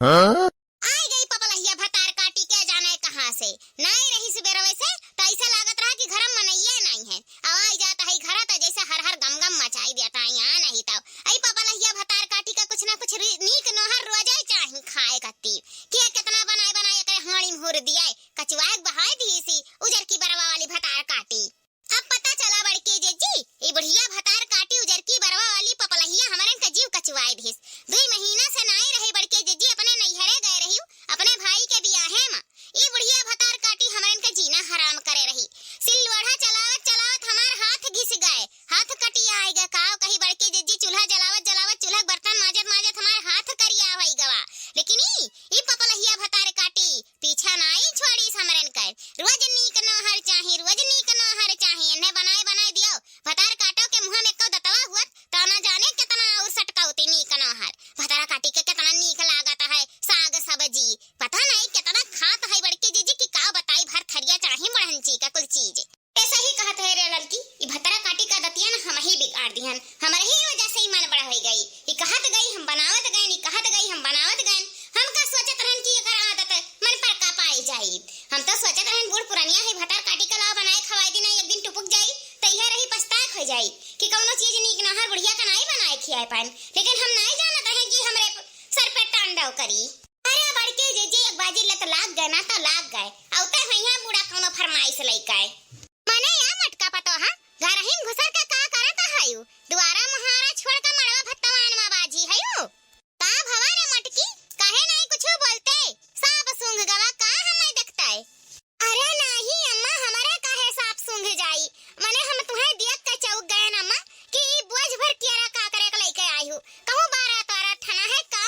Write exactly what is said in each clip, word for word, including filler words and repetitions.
हाँ? आई गई पपलहिया भतार काटी के जाने कहाँ से। नाई रही सुबेरवे से, त ऐसे लागत रहा कि घर में मनइये नाई है। अब आई जात है घर त जैसे हर हर गम गम मचाई देता है यहाँ नहीं तब। आई पपलहिया भतार काटी का कुछ ना कुछ री-, नीक नोहर रोजे चाही खाए कत्ती। के कितना बनाए बनाए एकरे हांड़ी में हुर दिए, कचुआए के बहाए दीसी, उजर की बरवा वाली भतार काटी। अब पता चला बड़के जिज्जी, ई बुढ़िया भतार काटी उजर की बरवा वाली पपलहिया हमरन का जीव कचुआए दिस। दुई महीना से नाई रही बड़के जिज्जी, अपने नैहरे गए रही, अपने भाई के बियाहे मा। ई बुढ़िया भतार काटी हमरन का जीना हराम करे रही। सिल लोढ़ा चलावत चलावत हमार हाथ घिस गए, हाथ कटी आए गए। काव कही बड़के जिज्जी, चूल्हा जलावत जलावत, चूल्हा के बर्तन माजत माजत हमार हाथ करिया होई गवा। लेकिन ई, ई पपलहिया भतार काटी पीछा नाई छोड़ीस हमरन के। रोज नीक नोहर चाही, रोज नीक नोहर चाही, एन्हे बनाए बनाए दियो। भतार काटो के मुँह में एको दतवा हुअत, त ना जाने केतना और सटकौती नीक नोहर। भतार काटी के केतना नीक लागत है साग सब्जी। पता नहीं केतना खात है बड़के जिज्जी कि का बताई, भर थरिया चाही बुढ़ंची का कुल चीज। ऐसा ही कहत है रे ललकी, ई भतार काटी का दतिया ना हमही बिगाड़ दिहन। हमरे ही वजह से ई मन बड़ा होई गई। ई कहत गई हम बनावत गए, ई कहत गई हम बनावत गए। हम का सोचत रहन कि एकर आदत मन पर का पाई जाई। हम तो सोचत रहन बूढ़ पुरनिया है, भतार काटी का लाव बनाए खवाई दी, ना एक दिन टुपुक जाई, त इहे रही पछताए हो जाई कि कौनो चीज नीक नोहर बुढ़िया का नाई बनाए खियाए पाएन। लेकिन हम नाई जानत रहन कि हमरे सर पे तांडव करी। अरे बड़के जिज्जी, एक बाजी लत लाग गए ना तो लाग गए। औते हइया बूढ़ा कौनो फरमाइश लइके। मने या मटका पतोहा, घरही में घुसर के का करत हयू? दुआरा मुहारा छोड़ के मड़वा भत्तवान मा बाजी हयू? का भवा रे मटकी, काहे नाई कुछु बोलते? साफ सूंघ गवा का हमें देखते? अरे नाही अम्मा, हमरे काहे साफ सूंघ जाई? मने हम तुहे देख के चौक गए न अम्मा कि ई बोझ भर केरा का करे के लइके आई हू। कहूँ बारह तेरह ठना है का?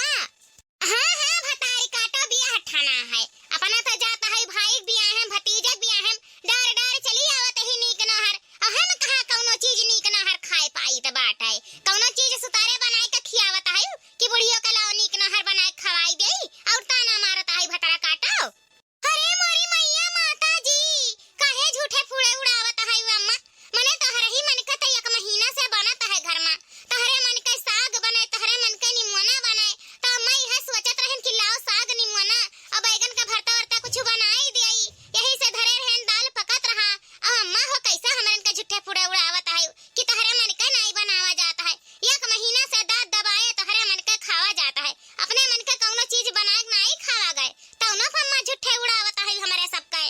हाँ, हाँ, भतारी काटो बियाह ठाना है। अपना तो जात है भाई के बियाहे, भतीजे के बियाहे, डार डार चली आवत ही नीक नहर। अ हम कहाँ कौनो चीज नीक नहर खाए पाइत बाटे। कौनो चीज सुतारे बनाए के खियावत है कि बुढ़ियो के लाओ नीक नहर बनाए के खवाई देई और ताना मारत है भतार काटो। अरे मोरी मैया माता जी, काहे झूठे फूड़े उड़ावत है अम्मा? मने तोहरे ही मन के त एक महीना से बनत है घर मा। तोहरे मन के साग बने, तोहरे मन के निमोना बने। त अम्मा इहे सोचत रहन कि लाओ साग निमोना और बैगन का भरता वरता कुछ बनाई देई। यही से धरे रहन दाल पकत रहा। अब अम्मा हो कैसा हमरन के झूठे फूड़े उड़ावत है कि तोहरे मन के नाई बनावा जात है। एक महीना से दांत दबाए तोहरे मन के खावा जात है। अपने मन के कौनो चीज बना के नाई खावा गए। तौनो पर अम्मा झूठे उड़ावत है हमरे सबके।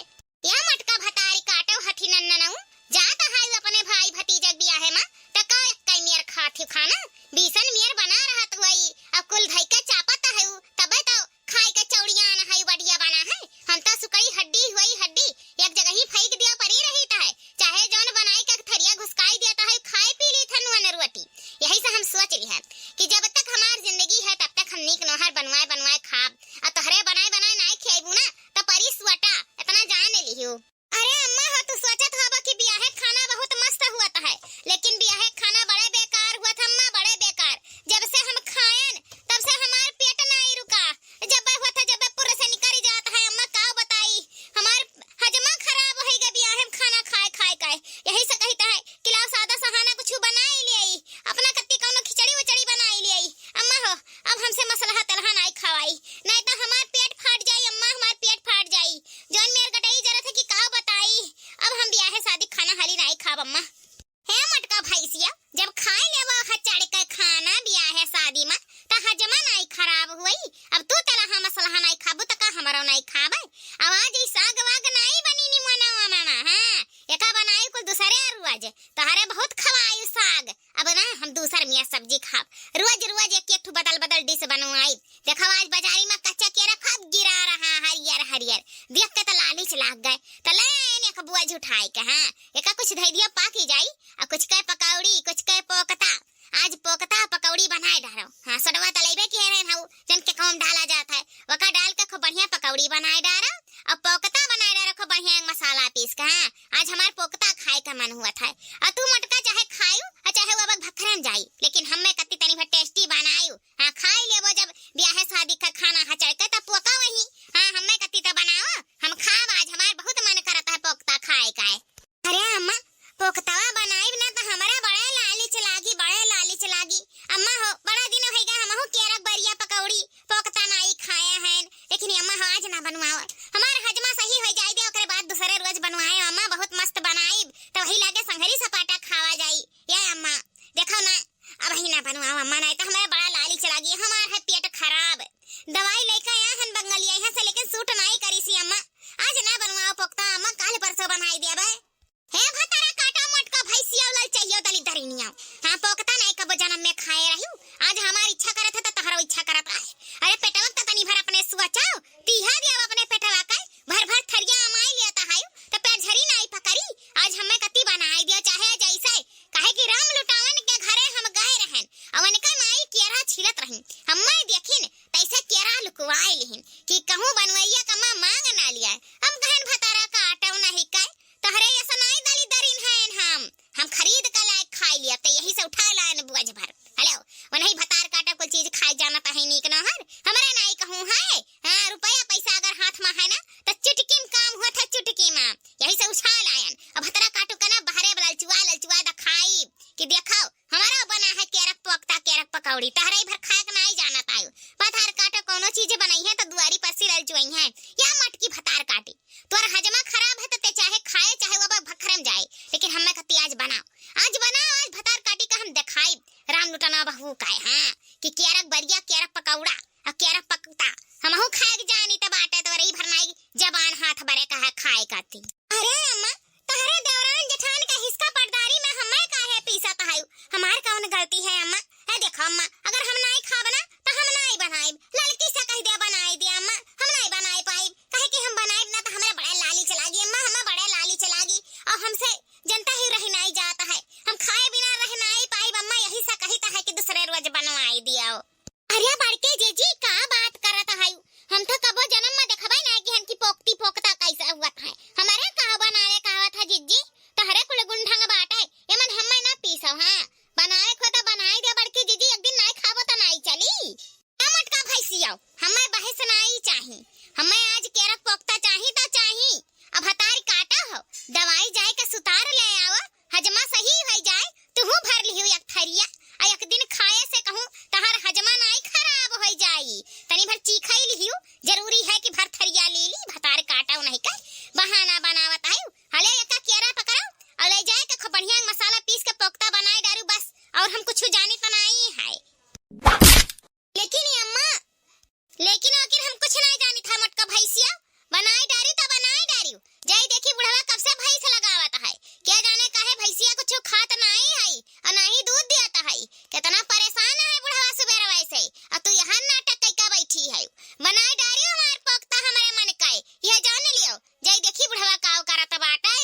या मटका भतारी काटो हथी नन्ननऊ, जात हाउ अपने भाई भतीजक बियाहे मा, त का एक्कै मियर खात हिउ खाना, बीसन मियर बना रहत हुई, अब कुल धई के चापत हाउ, तबे तो खाए के चौड़ियान हाउ बढ़िया बना है। हम तो सुकड़ी हड्डी हुई हड्डी, एक जगह ही फेंक दिया परी रही त है, चाहे जौन बनाई के थरिया घुसकाई दिया त है, खाए पी ली थन वन रोटी। यही से हम सोच ली है कि जब तक हमार जिंदगी है तब तक हम नीक नोहर बनवाए बनवाए खाब, आ तोहरे बनाए बनाए नाई खियाबू ना, त परी सुअटा, इतना जान लिहियो। अरे अम्मा हो, तू सोचत होबा कि बियाहे खाना बहुत मस्त हुअत है, लेकिन बियाहे खाना बड़े बेकार हुअत अम्मा, बड़े बेकार। जब से हम खाएन, तब से हमार पेट नाई रुका। जब हुअत है, जब पुर से निकल जात है अम्मा, का बताई, हमार हजमा खराब होई गए बियाहे में खाना खाए खाए के। यही से कहित है कि लाओ सादा सहाना कुछ बनाई लियाई, अपना कत्ती कौनो खिचड़ी उचड़ी बनाई लियाई। अम्मा हो, अब हमसे मसलहा तलहा नाई खवाई, नाई तो हमार पेट फाट जाई अम्मा, हमार पेट फाट जाई। जौन मेर गटई जरत है कि का बताई, अब हम बियाहे शादी खाना हाली नाई खाब अम्मा। हे मोटका भैंसिया, जब खाए लेबो ह चढ़ के खाना बियाहे शादी मा, त हजमा नाई खराब हुई। अब तू तलहा मसलहा नाई खाबू त का हमरो नाई खाबे? अब आज ई साग वाग नाई बनी निमोना वमोना, हाँ, एका बनाई कुल दूसरे रोज। तोहरे बहुत खवाई साग, अब ना हम दूसर मिया सब्जी खाब। रोज रोज एक एक ठो बदल बदल डिश बनवाई। देखो आज बाजारी मा कच्चा केरा खूब गिरा रहा, हरियर हरियर, देख के त लालिच लाग गए, त ले आएन एक बोझ उठाए के। हाँ, एका कुछ धई दियो पाकी जाई, आ कुछ के पकौड़ी, कुछ के पोकता। आज पोकता पकौड़ी बनाए डारो। हाँ, सोडवा त लेबे किहे रहन हऊ, जन के काम डाला जात है, वका डाल के खूब बढ़िया पकौड़ी बनाए डारो, और पोकता बनाए डारो खूब बढ़िया एक मसाला पीस के। हाँ, आज हमार पोकता खाए का मन हुआ था। और तू मोटका चाहे खायू, और चाहे वो अब भखरन जाई, लेकिन हमें कत्ती तनी भर टेस्टी बनायू। हाँ, खाई लेबो जब ब्याहे शादी का खाना ह चढ़ के, तब पोका वही। हाँ, हमें कत्ती त बनाओ, हम खाब आज, हमार बहुत मन करत है पोकता खाए का। अरे अम्मा, पोकतवा बनाइब ना त हमरा बड़े लालिच लागी, बड़े लालिच लागी। अम्मा हो, बड़ा दिन होइ गए, हमहू केरक बरिया पकौड़ी बनवाओ, हमार हजमा सही होइ जाई दे, ओकरे बाद दूसरे रोज बनवाए अम्मा, बहुत मस्त बनाइब, त वही लागे संघरी सपाटा खावा जाई। या अम्मा, देखो ना, अबही ना बनवाओ अम्मा, नाहीं त हमरे बड़ा लालिच लागी, हमार है पेट खराब। दवाई लइके आए हन बंगलिया यहाँ से, लेकिन सूट नाहीं करी सी अम्मा। आज ना बनवाओ पोख्ता अम्मा, काल परसों बनाई देबे। हे भतारा काटा मोटका भैंसिया वाला चाहिए दली दरिनिया। हाँ, पोख्ता नाहीं कबो जनम में खाए रहिउ। आज हमार इच्छा करत है त तहरो इच्छा करत है। अरे पेटवा त तनी भर अपने सोचाओ, तिहा दिया अपने पेटवा का, भर भर थरिया अमाई लिया त हायु, त पेट झरी नाहीं पकरी। आज हमें कति बनाई दियो चाहे जैसे, काहे कि राम लुटावन के घरे हम गए रहन, अवन का माई केरा छिलत रही, हमें देखिन, तैसे केरा लुकवाए लिहिन कि कहूँ बनवैया का माँ मांग ना लिया। हम कहन भतारा काटो नाहीं का, तहरे ऐसा नाहीं दली दरिन हैं हम, हम खरीद के लाए खाई लिया, ते यही से उठा लायन बोझ भर। हेलो, वनही भतार काटा कुल चीज खाए जानत है नीक नहर, हमरा नाहीं कहूँ है। हाँ, रुपया पैसा अगर हाथ में है ना, त चुटकी में काम हुआ था, चुटकी में। यही से उछाल आयन। अब भतरा काटू के ना बहरे ललचुआ, ललचुआ द खाई कि देखो, हमारा बना है केरक पोख्ता, केरक पकौड़ी, तहरे भर खाए के नाहीं जानत आयु। भतार काटो कौनो चीज बनई है त दुआरी पर से ललचुआई है। या मटकी भतार काटी। तोर हजमा खराब है त ते चाहे खाए, चाहे वो अब भखरम जाए, लेकिन हमें कति आज बनाओ, आज बनाओ, आज भतार काटी का हम देखाई राम लुटना बहू का है, हाँ, कि केरक बरिया, केरक पकौड़ा, आ केरक पकता, हमहू खाए के जानी त बाटे, तोरे ही भरनाई जबान हाथ बरे का है खाए काती। अरे अम्मा, तहरे देवरान जेठान का हिसका पटदारी में हमें काहे पीसत हायु? हमार कौन गलती है अम्मा? है देखो अम्मा, अगर हम नाहीं खाब ना, त हम नाहीं बनाइब। ललकी से कह दे बनाई दे अम्मा, हम नाहीं बनाई पाइब। काहे कि हम बनाइब ना, त हमरे बड़े लालिच लागी अम्मा, हमें बड़े लालिच लागी। और हमसे जनता ही रह नाहीं जात है, हम खाए बिना रह नाहीं पाइब अम्मा, यही से कहित है कि दूसरे रोज बनवाई दियो। अरे बड़के जीजी, का बात करत हायु? हम तो कबो जनम में देखबे ना कि हमकी पोख्ती पोख्ता कैसे हुअत है। हमरे का बनावे का आवत है जीजी? तहरे कुल गुण ढंग बाटे, एमन हमें ना पीसो, हाँ। बनावे को तो बनाई दे बड़के जीजी, एक दिन नाहीं खाबो तो नाहीं चली। ए मोटका भैंसिया, हमें बहस नाहीं चाही, हमें आज केरक पोख्ता चाही तो चाही। अब भतारी काटा हो, दवाई जाए के सुतार ले आओ, हजमा सही होइ जाए, तुहू भर लिहियो एक थरिया, आ एक दिन खाए से कहूँ तहार हजमा नाहीं खराब होइ जाई। तनी भर चीखई लिहियो, जरूरी है कि भर थरिया ले ली, भतार काटा नहीं का बहाना बनावत आयु। हले एका केरा पकड़ो और ले जाए के खूब बढ़िया मसाला पीस के पोख्ता बनाए डारू बस, और हम कुछ जानी तो नाहीं है। लेकिन ये अम्मा, लेकिन आखिर हम कुछ नाहीं जानी था मोटका भैंसिया, बनाई डारी तो बनाई डारी। जाई देखी बुढ़वा कब से भैंस लगावत है, क्या जाने काहे भैंसिया कुछ खात नाहीं है और नाहीं दूध देत है। कितना परेशान है बुढ़वा सुबेरवा से, और तू यहाँ नाटक कई का बैठी है। बनाई डारी हमार पोख्ता हमरे मन का, यह जान लियो। जाई देखी बुढ़वा काव करत बाटे।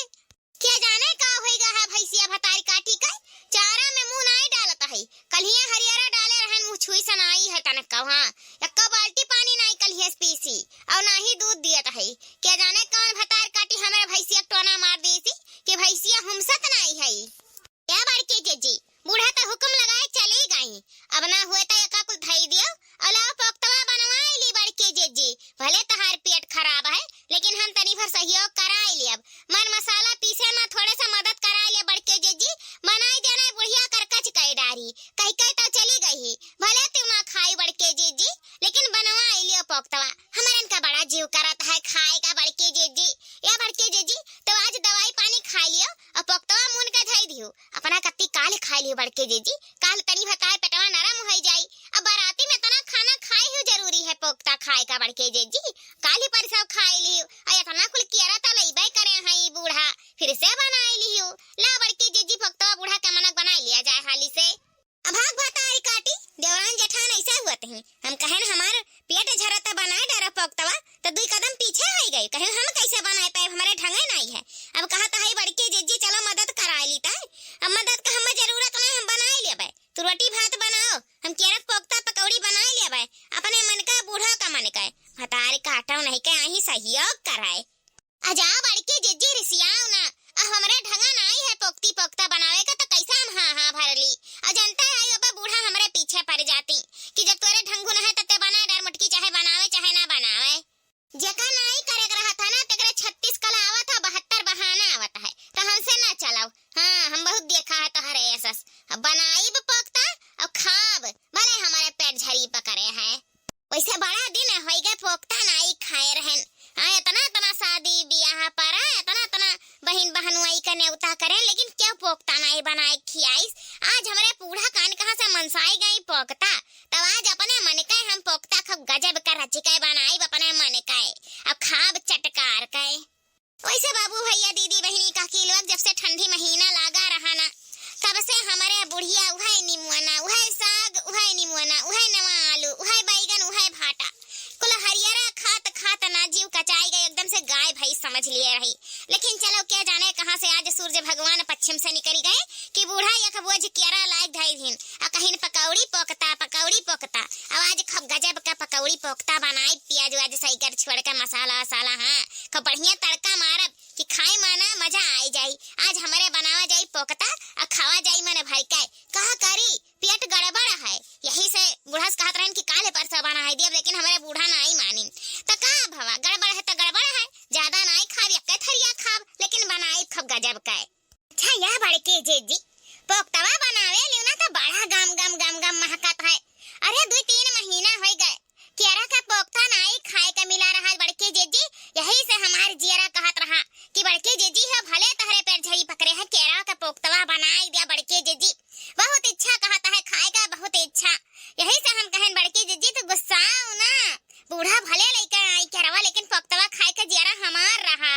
क्या जाने का होई गा है भैंसिया भतारी काटी का, चारा में मुँह नाहीं डालत है। कल्हिया हरियरा डाले रहन, मुँह छुई सनाई है तनक का, हाँ, एक्को बाल्टी पानी नाहीं कल्हिया से पीसी, और नाहीं दूध दियत है। क्या जाने कौन भतार काटी हमरे भैंसिया के टोना मार देसी कि भैंसिया हुमसत नाहीं है। या बड़के जीजी, बूढ़ा तो हुक्म लगाए चली गई, अब ना हुए तो एका कुल धई दियो, और लाओ पोख्तवा बनवाई ली बड़के जीजी, भले तहार पेट खराब है, लेकिन हम तनी भर सहयोग कराई लेब। मन मसाला पीसे में थोड़े सा मदद कराई लेब बड़के जीजी, बनाई देना बुढ़िया करकच कई डारी, कही कही तो चली गई ही, भले तू ना खाई बड़के जीजी, लेकिन बनवाई लियो पोख्तवा। हमरन का बड़ा जीव करत है खाए का बड़के जीजी। या बड़के जीजी, तो आज दवाई पानी खाई लियो और पोख्तवा मुन के धई दियो। अपना कत्ती काल खाई लियो बड़के जीजी, काल तनी भताए पेटवा नरम होई जाई। अब बाराती में इतना खाना खाए ही जरूरी है पोख्ता खाए का बड़के जीजी, काल ही परसों खाई लियो। आ इतना कुल कियारा त लइबे करे हैं ई बूढ़ा, फिर से बनाई लियो। ला बड़के जीजी पोख्तवा बूढ़ा के मनक बनाई लिया जाए हाली से। अब भाग भतारी काटी, देवरान जेठान ऐसे हुअत हैं। हम कहन हमार पेट झरत बनाए डारा पोख्तवा, त दुई कदम पीछे होई गई। कहन हम कैसे बनाए पाए, हमरे ढंगे नाहीं है। अब कहत है बड़के जीजी चलो मदद कराए ली ताई। अब मदद का हमें जरूरत नहीं, हम बनाए लेबे। तू रोटी भात बनाओ, हम केरक पोख्ता पकौड़ी बनाए लेबे। अपने मन का बूढ़ा का मन का। भतारी काटो नहीं के आही सहयोग कराए। आ जा बड़के जीजी रिसियाओ ना, आ हमरे ढंगा नाहीं है पोख्ती पोख्ता बनावे का, त कैसे हम हाँ हाँ भर ली। आ जनता है अब बूढ़ा हमरे पीछे पड़ जाती कि जब तोरे ढंगू न है त ते बनाए डार मोटकी, चाहे बनावे चाहे ना बनावे। जेका नाहीं करे के रहत है ना, तेकरे छत्तीस कला आवत है, बहत्तर बहाना आवत है, त हमसे ना चलाओ। हाँ, हम बहुत देखा है तोहरे ऐसस। अब बनाइब पोख्ता और खाब, भले हमरे पेट झरी पकड़े है। वैसे बड़ा दिन होई गए, पोकता नाई खाए रहन। हाँ, इतना, इतना शादी बियाह पर, हाँ, इतना, इतना बहिन बहनुआई का नेवता करें, लेकिन क्यों पोकता नाई बनाए खियाइस? आज हमरे बूढ़ा कान कहाँ से मनसाई गई पोकता, तब आज अपने मन के हम पोकता खूब गजब का रच के बनाइब अपने मन के, अब खाब चटकार के। वैसे बाबू भैया दीदी बहिनी काकी लोग, जब से ठंडी महीना लागा रहा ना, तब से हमरे बुढ़िया उहे निमुअना, उहे साग, उहे निमुअना, उहे नवा आलू, उहे बैगन, उहे भाटा, कुल हरियरा खात खात ना जीव कचाई गए, एकदम से गाय भैंस समझ लिए रही। लेकिन चलो, क्या जाने कहाँ से आज सूरज भगवान पश्चिम से निकल गए कि बूढ़ा एक बोझ केरा लायक धई दिन, आ कहिन पकौड़ी पोकता, पकौड़ी पोकता। अब आज खूब गजब का पकौड़ी पोकता बनाई, पियाज उआज सही कर छोड़ के मसाला वसाला, हाँ, खूब बढ़िया तड़का मारब कि खाए माना मजा आई जाई। आज हमरे बनावा जाई पोकता, आ खावा जाई मन भर के। कहा करी, पेट गड़बड़ है, यही से बूढ़ा से कहत रहन कि काले परसा बनाई दियब, लेकिन हमरे बूढ़ा नाई मानिन। त का भवा, गड़बड़ है त गड़बड़ है, ज्यादा नाई खाब, एक्के थरिया खाब, लेकिन बनाई खूब गजब के। अच्छा, यह बड़की जिज्जी, पोकतवा बनावे लियो ना तो बड़ा गम गम गम गम महकत है। अरे, दुई तीन महीना होई गए, केरा का पोकता नाई खाए के मिला रहा बड़की जिज्जी, यही से हमार जियरा कहत रहा कि बड़की जिज्जी हो, भले तहरे पेट झरी पकड़े है, केरा का पोकतवा बनाई दिया बड़की जिज्जी, बहुत इच्छा कहत है खाए का, बहुत इच्छा। यही से हम कहन बड़की जिज्जी तो गुस्साओ ना, बूढ़ा भले लइका आई केरवा, लेकिन पोकतवा खाए का जियरा हमार रहा।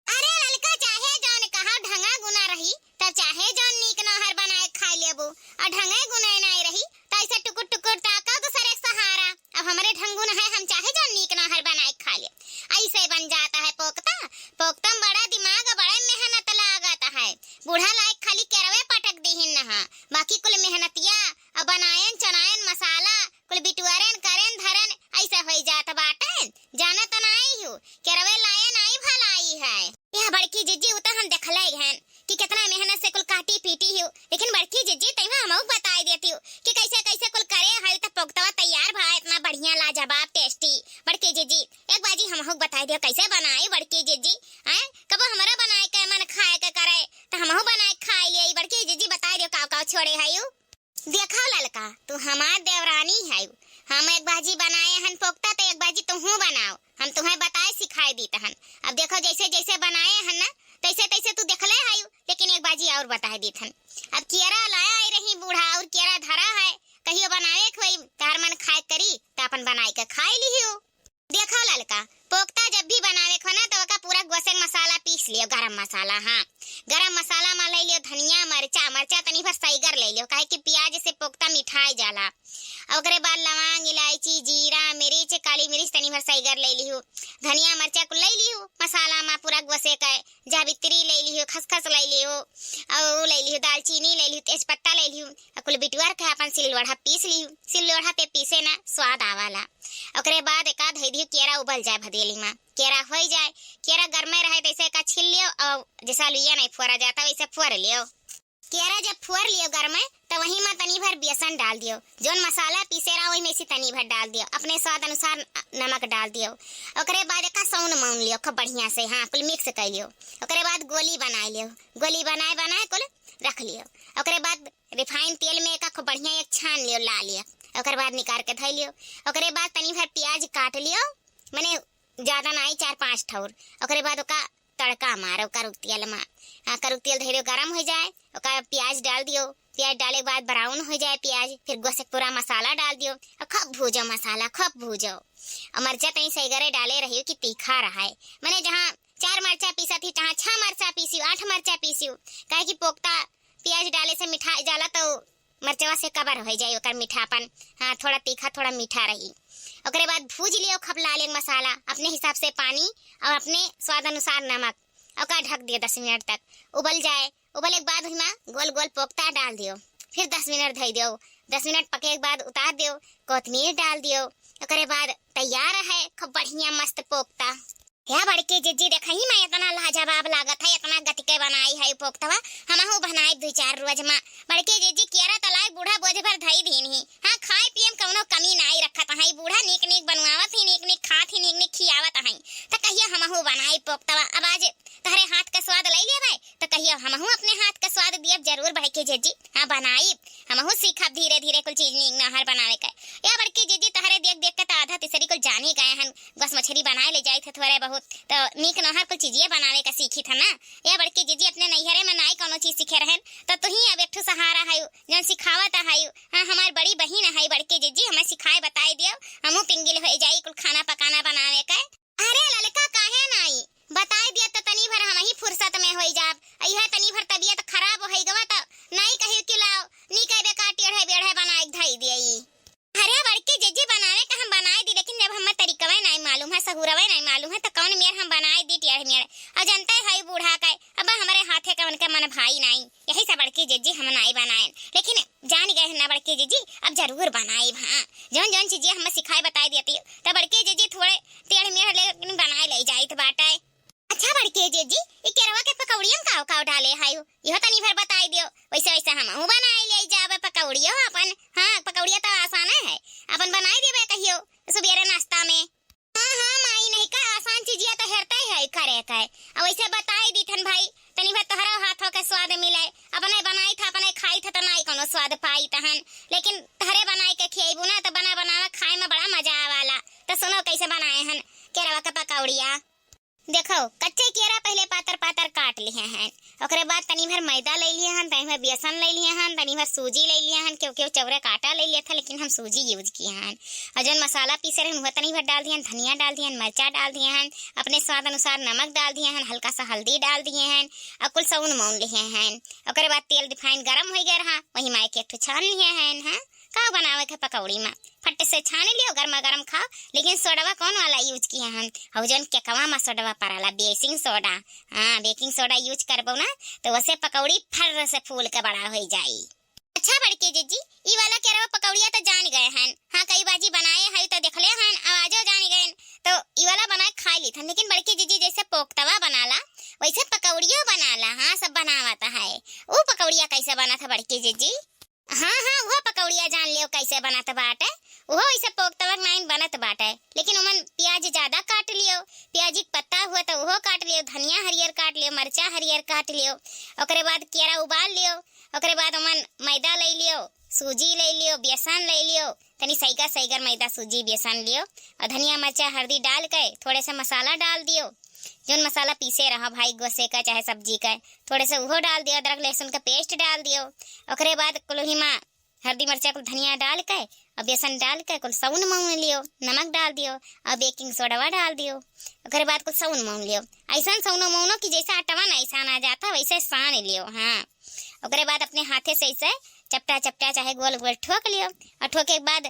अरे ललका, चाहे जौन कहा ढंगा गुना रही, तब चाहे जौन नीक नहर बनाए खाए लेबू, और ढंगे गुने नाई रही, त ऐसे टुकुर टुकुर ताका दूसरे के सहारा। अब हमरे ढंगुन है, हम चाहे जौन नीक नहर बनाए खा ले, ऐसे बन जाता है पोकता। पोकता में बड़ा दिमाग और बड़े मेहनत लागत है। बूढ़ा लायक खाली केरवे पटक दीहिन नहा, बाकी कुल मेहनतिया, अब बनायन चनायन मसाला, कुल बिटुअरन करन धरन, ऐसे होई जात बाटे। जानत नाई हूँ, केरवे लाए नाई भलाई है। यह बड़की जिज्जी, उ त हम देखले हन कि कितना मेहनत से कुल काटी पीटी हूँ, लेकिन बड़की जिज्जी, तैमा हमहू बताई देती हूँ कि कैसे कैसे कुल करे है, त पोकतवा तैयार भा, इतना बढ़िया लाजवाब टेस्टी। बड़की जिज्जी, एक बाजी हमहू बताई दियो कैसे बनाई बड़की जिज्जी, हैं? कबो हमरो बनाए के मन खाए के करे, त हमहू बनाए खाए लिए। बड़की जिज्जी, बताई दियो काव काव छोड़े है यू। देखो ललका, तू हमार देवरानी है, हम एक बाजी बनाए हन पोकता, त एक बाजी तुहू बनाओ, हम तुम्हें बताए सिखाए दीत हन। अब देखो, जैसे जैसे बनाए हन ना, तैसे तैसे तू देखले है, लेकिन एक बाजी और बताए दीत हन। अब केरा लाए आई रही बूढ़ा, और केरा धरा है, कहियो बनावे के होई, तार मन खाए करी, त अपन बनाए के खाए लिहियो। देखो ललका, पोकता जब भी बनावे के हो ना, तो ओका पूरा गोसे मसाला पीस लियो, गरम मसाला, हाँ, गरम मसाला में ले लियो धनिया, मरचा, मरचा तनी भर सईगर ले लियो, काहे कि प्याज से पोकता मिठाई जाला। और ओकरे बाद लवांग, इलायची, जीरा, मिर्च, काली मिर्च तनी भर सईगर ले लियो, धनिया मरचा कुल ले लियो, मसाला में पूरा गोसे के, जावित्री ले लियो, खसखस ले लियो, और वो ले लियो, दालचीनी ले लियो, तेजपत्ता ले लियो, आ कुल बिटुअर के अपन सिललोढ़ा पीस लियो। सिललोढ़ा पे पीसे ना स्वाद आवाला। ओकरे बाद एका धई दियो केरा उबल जाए भदेली में, केरा होई जाए, केरा गरमे रहे तैसे एका छील लियो और जैसा लुइया नहीं फोरा जाता वैसे फोर लियो। केरा जब फोर लियो गरमे, त वही में तनी भर बेसन डाल दियो, जौन मसाला पीसे रहा वही में से तनी भर डाल दियो, अपने स्वाद अनुसार नमक डाल दियो। ओकरे बाद एका सौन मौन लियो खूब बढ़िया से, हाँ, कुल मिक्स कर लियो। ओकरे बाद गोली बनाए लियो, गोली बनाए बनाए कुल रख लियो। ओकरे बाद रिफाइन तेल में एका खूब बढ़िया एक छान लियो, ला लियो। ओकरे बाद निकाल के धई लियो। ओकरे बाद तनी भर प्याज काट लियो, मने ज्यादा नाई, चार पाँच ठौर। ओकरे बाद ओका तड़का मारो करुक तेल में, हाँ, करुक तेल धई दियो, गरम हो जाए, ओका प्याज डाल दियो। प्याज डाले के बाद ब्राउन हो जाए प्याज, फिर गोसे पूरा मसाला डाल दियो। अब खूब भूजो मसाला, खूब भूजो। और मरचा तनी सईगरे डाले रहियो कि तीखा रहे, मने जहाँ चार मरचा पीसा थी, तहाँ छह मरचा पीसियो, आठ मरचा पीसियो, काहे कि पोकता प्याज डाले से मिठा जाला तो मरचवा से कवर हो जाई ओकर मीठापन। हाँ, थोड़ा तीखा, थोड़ा मीठा रही। ओकरे बाद भूज लियो खूब लाल एक मसाला, अपने हिसाब से पानी और अपने स्वाद अनुसार नमक। ओका ढक दियो दस मिनट तक उबल जाए। उबले के बाद ओहिमा गोल गोल पोकता डाल दियो, फिर दस मिनट धई दियो। दस मिनट पके के बाद उतार दियो, कोतमीर डाल दियो। ओकरे बाद तैयार है खूब बढ़िया मस्त पोकता। या बड़की जिज्जी, देखही मा इतना लाजवाब लागत है, इतना गति के बनाई है पोकतवा। हमहू बनाई दुई चार रोज मा। बड़की जिज्जी, केरा तलाई बूढ़ा बोझ भर धई दीन ही। हाँ, खाए पिए में कौनो कमी नाई रखत है। बूढ़ा नीक नीक बनवावत ही, नीक नीक खात ही, नीक नीक खियावत है। त कहिया हमहू बनाई पोकतवा। अब आज तहरे हाथ का स्वाद लई लेबै, त कहिया हमहू अपने हाथ का स्वाद दियब जरूर बड़की जिज्जी। हाँ, बनाई, हमहू सीखब धीरे धीरे कुल चीज नीक नहर बनावे के। या बड़की जिज्जी, तहरे देख देख के त आधा तिसरी कुल जानी गए हन। गोस मछरी बनाए ले जाइत है थोड़े बहुत, त नीक नहर कुल चीजिए बनावे का सीखी था ना। या बड़की जिज्जी अपने नैहरे में नाई कौनो चीज सीखे रहन, त तुही अब एक ठो सहारा हयू, जौन सिखावत हयू। हाँ, हमार बड़ी बहिन है बड़की जिज्जी, हमें सिखाए बताए दियो, हमहू पिंगिल हो जाई कुल खाना पकाना बनावे के। अरे ललका काहे नाई, बताए दिया त तनी भर हम ही फुर्सत में होई जाब। अइहे तनी भर तबियत खराब होई गवा त नाई कही कि लाओ, नी कहबे का टेढ़े बेढ़े बनाए के धई दियई। अरे बड़की जिज्जी बनावे का हम बनाए दी, लेकिन जब हमें तरीकवे नाई मालूम है, सहूरवे नाई मालूम है, त कौन मेर हम बनाए दी टेढ़ मेढ़। और जनते है बूढ़ा के, अब हमरे हाथे का उनके मन भाई नाई, यही से बड़की जिज्जी हम नाई बनाए। लेकिन जान गए हैं ना बड़की जिज्जी, अब जरूर बनाए। हाँ, जौन जौन चीजें हमें सिखाए बताए देती, त बड़की जिज्जी थोड़े टेढ़ मेढ़ लेकिन बनाए ले जाइत बाटे। अच्छा बड़की जिज्जी, ई केरवा के पकौड़िया में काव काव डाले हायू, इहो तनी भर बताई दियो। वैसे वैसे हमहू बनाई ले जाबे पकौड़ियो अपन। हाँ, पकौड़िया तो आसान है, अपन बनाई देबे कहियो सुबेरे नाश्ता में। हाँ, हाँ माई, नहीं का आसान चीजिया तो हेरते है करे के। अब वैसे बताई दीथन भाई, तनी भर तोहरा हाथों के स्वाद मिले। अपने बनाई था, अपने खाई था तो नाई कोनो स्वाद पाई तहन, लेकिन तहरे बनाई के खियाबू ना तो बना बनावा खाए में बड़ा मजा आवाला। तो सुनो कैसे बनाए हन केरवा के पकौड़िया। देखो, कच्चे केरा पहिले पातर पातर काट लिहे हन, ओकरे बाद तनी भर मैदा ले लिए हन, तनी भर बेसन ले लिए हन, तनी भर सूजी ले लिए हन, क्यों क्यों चौरे काटा ले लिए था, लेकिन हम सूजी use किए हन। और जौन मसाला पीसे रहन, वह तनी भर डाल दिए हन, धनिया डाल दिए हन, मिर्चा डाल दिए हन, अपने स्वाद अनुसार नमक डाल दिए हन, हल्का सा हल्दी डाल दिए हन, और कुल सौन मौन लिए हन। ओकरे बाद तेल रिफाइन गरम हो गए रहा, वही माई के एक ठो छान लिए हन। हाँ, का बनावे के पकौड़ी में फट से छान लियो, गर्मा गर्म खाओ। लेकिन सोडवा कौन वाला use किए हन? हऊ जौन केकवा में सोडवा पड़ाला, बेकिंग सोडा। हाँ, बेकिंग सोडा use करबो ना, तो वसे पकौड़ी फर्र से फूल के बड़ा हो जाई। अच्छा बड़की जिज्जी, ई वाला केरवा पकौड़िया तो जान गए हन। हाँ, कई बाजी बनाए हई तो देखले हन, आवाजो जान गए, तो ई वाला बनाए खा ली था। लेकिन बड़की जिज्जी जैसे पोख्तवा बनाला, वैसे पकौड़ियो बनाला। हाँ, सब बनावत है। ऊ पकौड़िया कैसे बना था बड़की जिज्जी? हाँ, हाँ, उहो पकौड़िया जान लियो कैसे बनत बाटे। उहो ऐसे पोख्तवा के नाइन बनत बाटे, लेकिन ओमन प्याज ज्यादा काट लियो, प्याजी के पत्ता हुआ तो उहो काट लियो, धनिया हरियर काट लियो, मरचा हरियर काट लियो। ओकरे बाद केरा उबाल लियो, ओकरे बाद ओमन मैदा ले लियो, सूजी ले लियो, बेसन ले लियो, तनी सैगर सैगर मैदा सूजी बेसन लियो, और धनिया मरचा हरदी डाल के थोड़े से मसाला डाल दियो, जौन मसाला पीसे रहा भाई गोसे का चाहे सब्जी का, थोड़े से उहो डाल दियो, अदरक लहसुन का paste डाल दियो। ओकरे बाद कुल ओही मा हरदी मरचा कुल धनिया डाल के और बेसन डाल के कुल सौन मौन लियो, नमक डाल दियो और बेकिंग सोडवा डाल दियो। ओकरे बाद कुल सौन मौन लियो, ऐसन सौनो मौनो कि जैसे आटवा ना ऐसा ना जाता वैसे सान लियो। हाँ, ओकरे बाद अपने हाथे से ऐसे चपटा चपटा चाहे गोल गोल ठोक लियो और ठोके के बाद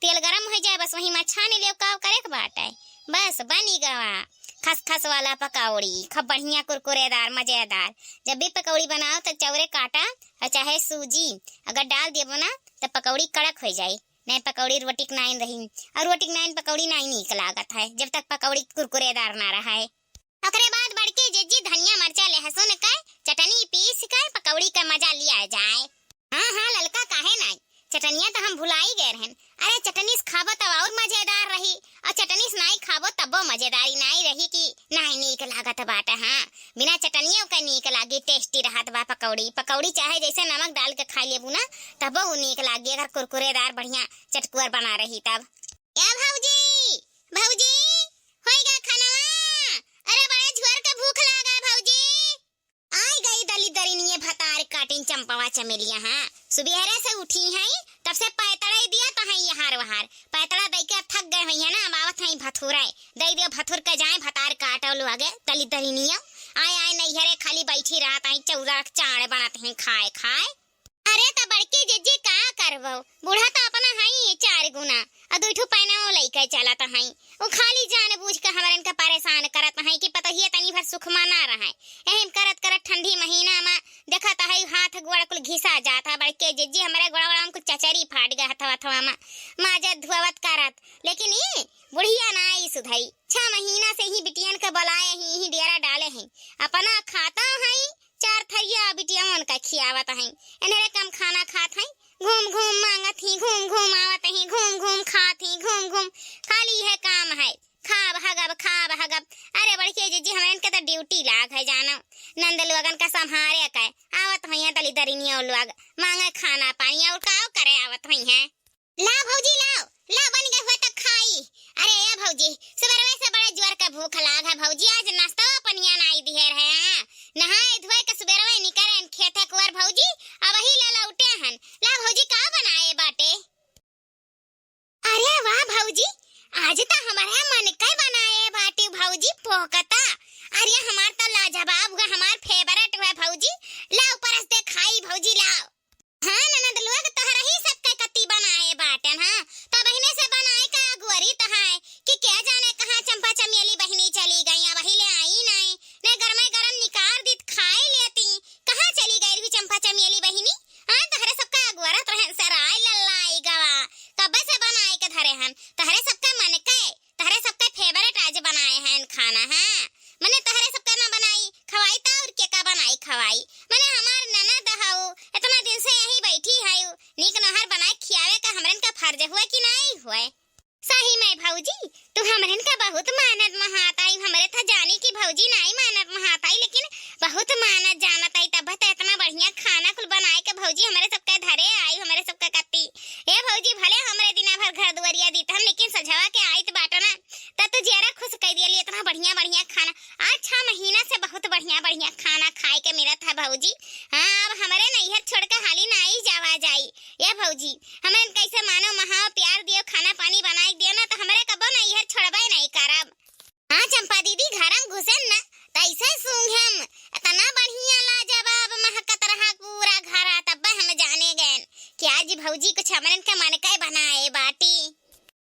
तेल गरम हो जाए, बस वही में छान लियो, का करे के बाटे, बस बनी गवा खसखस वाला पकौड़ी, खूब बढ़िया कुरकुरेदार मजेदार। जब भी पकौड़ी बनाओ तो चौरे काटा और चाहे सूजी अगर डाल देबो ना तो पकौड़ी कड़क हो जाई, नहीं पकौड़ी रोटी के नाइन रही, और रोटी के नाइन पकौड़ी नाई नीक लागत है जब तक पकौड़ी कुरकुरेदार ना रहे। ओकरे बाद बड़की जिज्जी धनिया मरचा लहसुन के चटनी पीस के पकौड़ी का मजा लिया जाए। हाँ, हाँ, ललका काहे नाई, चटनिया तो हम भुलाई गए रहन। अरे चटनी से खाबो तब और मजेदार रही, और चटनी से नाई खाबो तब्बो मजेदारी नाई रही कि नाई नीक लागत बाटे। हाँ, बिना चटनियों के नीक लागी, tasty रहत बा पकौड़ी। पकौड़ी चाहे जैसे नमक डाल के खा लेबू ना, तब्बो उ नीक लागी, अगर कुरकुरेदार बढ़िया चटकुअर बना रही तब। ए भौजी, भौजी, होई गा खानवा? अरे बड़ा झुअर के भूख लागा है भौजी। आई गई दलिदरिनिये भतार काटिन चंपवा चमेलिया। हाँ, सुबेरे से उठी हैं, तब से पैतड़े दिया तो हैं यहार वहार। पैतड़ा दई के अब थक गए हुई है ना, अब आवत हैं भथुरे। दई दियो भथुर के जाए भतार काटो लोगे दलिदरिनिया। आए आए नैहरे खाली बैठी रहत हैं, चौरा के चाड़ बनत हैं खाए खाए। अरे त बड़की जिज्जी का करबो, बूढ़ा त अपना हई चार गुना, आ दुई ठो पैना लइके चलत हई। उ खाली जान बूझ के हमरन के परेशान करत हई कि पतोहिए तनी भर सुख मा ना रहे। एहिम करत करत ठंडी महीना मा देखत हई हाथ गोड़ कुल घिसा जात है। बड़की जिज्जी हमरे गोड़वा में कुल चचरी फाट गए हथवा हथवा मा, माजत धुआवत करत। लेकिन ई बुढ़िया ना आई सुधई, छह महीना से ही बिटियन के बलाए ही, ही डेरा डाले हैं, अपना खाता हई, चार थरिया बिटियावन का खियावत हैं। एनरे कम खाना खात हैं, घूम घूम मांगत ही, घूम घूम आवत ही, घूम घूम खात ही, घूम घूम खाली है काम है, खाब हगब, खाब हगब। अरे बड़की जिज्जी हमरन के तो ड्यूटी लाग है जानो, नंद लोगन का संभारे के आवत हुई हैं दलिदरिनियो लोग, मांगे खाना पानी और का करे आवत हुई हैं। लाओ भौजी लाओ, ला बन गए हुआ तो खाई। अरे ए भौजी, सुबेरवे से बड़े जोर के भूख लाग है भौजी, आज नाश्ता पनिया नाई दिहे रहे हैं। नहाए धोए के सुबेरवे निकरे खेते कुआर भौजी, अब ही ले लौटे हन। ला भौजी का बनाए बाटे? अरे वाह भौजी, आज तो हमारे मन के बनाए बाटे भौजी पोकता। अरे हमार तो लाजवाब हुआ, हमार favourite हुआ भौजी। लाओ परस दे खाई भौजी, लाओ। हाँ ननद लोग, तोहरा ही सबके कत्ती बनाए बाटन, हाँ। तो बहिने से बनाए का अगुवरी तो है कि क्या जाने कहाँ चंपा चमेली बहिनी चली गई, अब वही ले आई नहीं। ने गरमे गरम निकार दीत खाए लेती। कहाँ चली गई रही चंपा चमेली बहिनी? हाँ, तोहरे सबका अगुवरत रहन सराय लल्लाई गवा। कब्बे से बनाए के धरे हन। तोहरे सबका मन के, तोहरे सबका favourite आज बनाए हैं खाना, हाँ। मने तोहरे सबका ना बनाई, खवाई त और के का बनाई खवाई? मने हमार ननद हऊ, इतना दिन से यहीं बैठी हऊ, नीक नहर बनाए खियावे का हमरन का फर्ज हुआ कि नाई हुए? सही में भौजी, तू हमरन का बहुत मानत महात आई, हमरे था जानी कि भौजी नाई मानत महात आई, लेकिन बहुत मानत जानत आई, तब त इतना बढ़िया खाना कुल बनाए के भौजी हमरे सबके धरे आई, हमरे सबके कत्ती। ए भौजी, भले हमरे दिना भर घर दुआरिया दीत हम, लेकिन सझवा के आइत बाटो ना, त तू जियरा खुश कई दियली, इतना बढ़िया बढ़िया खाना। आज छह महीना से बहुत बढ़िया बढ़िया खाना खाए के मिलत है भौजी। हाँ, अब हमरे नैहर छोड़ के हाली नाई जावा जाई। ए भौजी, हमरन कैसे मानो महाव प्यार दियो, खाना पानी बनाए दियो ना, तो हमरे कबो नैहर छोड़बे नहीं करब। हाँ चंपा दीदी, घर में घुसेन ना, तैसे सूंघेम, इतना बढ़िया लाजवाब महकत रहा पूरा घर, तब हम जाने गए कि आज भौजी कुछ हमरन के मन के बनाए बाटी।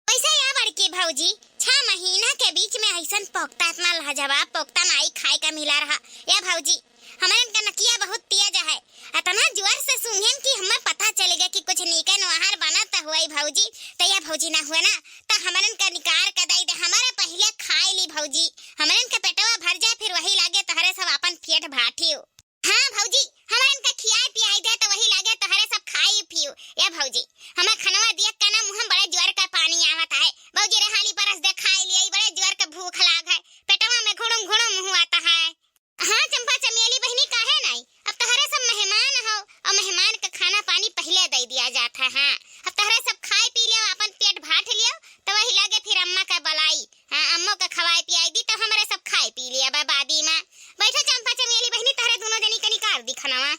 वैसे या बड़की भौजी, छह महीना के बीच में ऐसन पोख्ता, इतना लाजवाब पोख्ता नाई खाए का मिला रहा। या भौजी, हमरन का नकिया बहुत तेज है, इतना जोर से सूंघेन कि हमें पता चल गया कि कुछ नीके नोहर बनत हुई भौजी। तो या भौजी ना हुआ ना, तो हमरन का निकार के दे दे, हमारे पहले खाए ली भौजी, हमरन का पेटवा भर जाए, फिर वही लागे तोहरे सब अपन पेट भाटियो। हाँ भौजी, हमरन का खियाए पियाए दे तो वही लागे तोहरे सब खाई पियो। ए भौजी, हमें खनवा दिया का ना मुँह में बड़े जोर का पानी आवत है। भौजी रे हाली परस दे खाए लिए, बड़े जोर के भूख लाग है, पेटवा में घुड़ुम घुड़ुम हुआ आता है। हाँ चंपा चमेली बहिनी, काहे नहीं, अब तोहरे सब मेहमान हो और मेहमान का खाना पानी पहले दे दिया जाता है। हाँ, अब तोहरे सब खाए पी लियो, अपन पेट भाट लियो, तो वही लागे फिर अम्मा का बलाई। हाँ, अम्मो का खवाए पियाई दी, तो हमरे सब खाए पी लिया बा बादी में। बैठो चंपा चमेली बहिनी, तोहरे दोनों जनी कनी कार दी खनवा।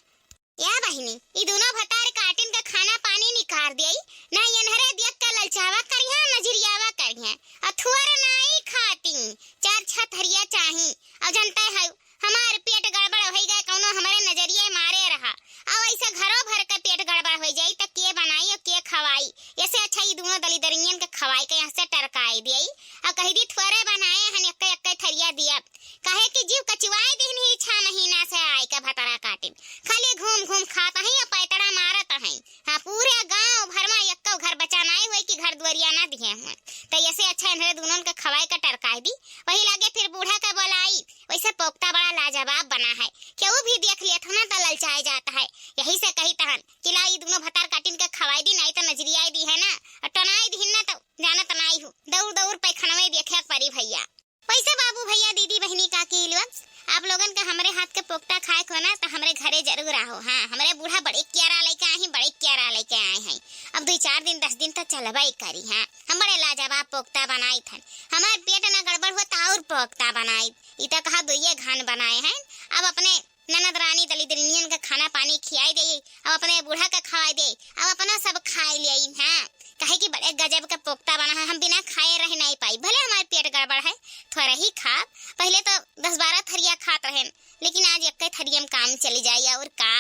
या बहिनी, ई दोनों भतार काटिन का खाना पानी निकार दियाई, ना एनहरे देख के ललचावा करिहा, नजरियावा करिहा। अथुअर नाई खाती, चार छह थरिया चाही। और जनते है, हमार पेट गड़बड़ होई गए, कौनो हमरे नजरिए मारे रहा। और ऐसे घरों भर के पेट गड़बड़ होई जाई, त के बनाई और के खवाई? ऐसे अच्छा ई दोनों दलिदरियन के खवाई के यहाँ से टरकाई दियाई। और कही दी, थोड़े बनाए हन, एक्के एक्के थरिया दिया। काहे कि जीव कचुआए दिहन ही छह महीना से आए के भतरा काटिन। खाली घूम घूम खात हैं और पैतड़ा मारत हैं। हाँ, पूरे गांव भर में एक्को घर बचा नाई हुए कि घर दुआरिया ना दिए हुए। तो ऐसे अच्छा इन्हरे दोनों के खवाए का टरकाई दी। वही लागे फिर बूढ़ा का बोलाई। वैसे पोख्ता बड़ा लाजवाब बना है, केहू भी देख लेत हो ना तो ललचाए जाता है। यही से कही तहन कि ला ई दोनों भतार काटिन के खवाई दी, नाई तो नजरियाए दी है ना, और टनाई दी ना तो जानत नाई हूँ, दौड़ दौड़ पैखानवे देखे परी भैया। वैसे बाबू भैया दीदी बहिनी काकी लोग, आप लोगन का हमरे हाथ के पोख्ता खाए को ना तो हमरे घरे जरूर आहो। हाँ, हमरे बूढ़ा बड़े क्यारा लेके आए हैं, बड़े क्यारा लेके आए हैं। अब दो चार दिन, दस दिन तो चलबे करी। हाँ, हम बड़े लाजवाब पोख्ता बनाई थन, हमार पेट ना गड़बड़ हुआ तो और पोख्ता बनाई। ई तो कहा दुइये घान बनाए हैं, अब अपने ननद रानी दलिदरिनियन का खाना पानी खियाई दे, अब अपने बूढ़ा का खवाई दे, अब अपना सब खाए ले। हाँ, काहे कि बड़े गजब का पोख्ता बना है, हम बिना खाए रह नहीं पाई। भले हमार पेट गड़बड़ है, थोड़ा ही खाब, पहले तो दस बारह थरिया खात रहेन, लेकिन आज एक्के थरिया में काम चली जाई। और का,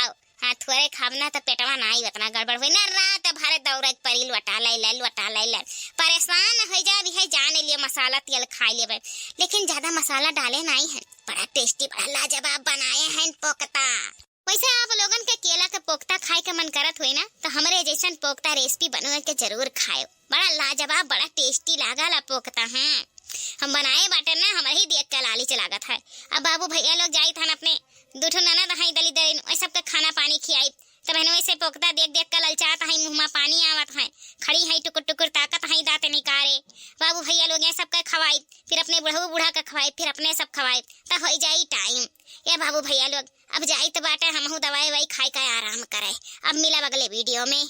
हाँ, थोड़े खाब ना तो पेटवा नाई उतना गड़बड़ होई ना, रात भर दौड़े के परी, लोटा ले ले, लोटा ले ले, परेशान हो जा भी है, जाने लिए मसाला तेल खाए लेबे, लेकिन ज्यादा मसाला डाले नाई है। बड़ा tasty, बड़ा लाजवाब बनाए हैं पोख्ता। वैसे आप लोगन के केला के पोख्ता खाए के मन करत होई ना, तो हमरे जैसन पोख्ता recipe बनवा के जरूर खाएब। बड़ा लाजवाब, बड़ा tasty लागल आ पोख्ता। हाँ, हम बनाए बाटे ना, हमरे ही देख के लालिच लागत है। अब बाबू भैया लोग जाइत हन अपने दू ठो ननद हैं दलिदरिन, ओए सबके खाना पानी खियाई। तब बहनों से पोख्ता देख देख के ललचात हैं, मुँह में पानी आवत है, खड़ी हैं टुकुर टुकुर ताकत हैं दाँत निकारे। बाबू भैया लोग ये सबके खवाई, फिर अपने बुढ़ऊ बूढ़ा के खवाई, फिर अपने सब खवाई, त हो जाई time। ए बाबू भैया लोग, अब जाइत बाटे, हमहू दवाई ववाई खाई के आराम करे। अब मिलब अगले video में।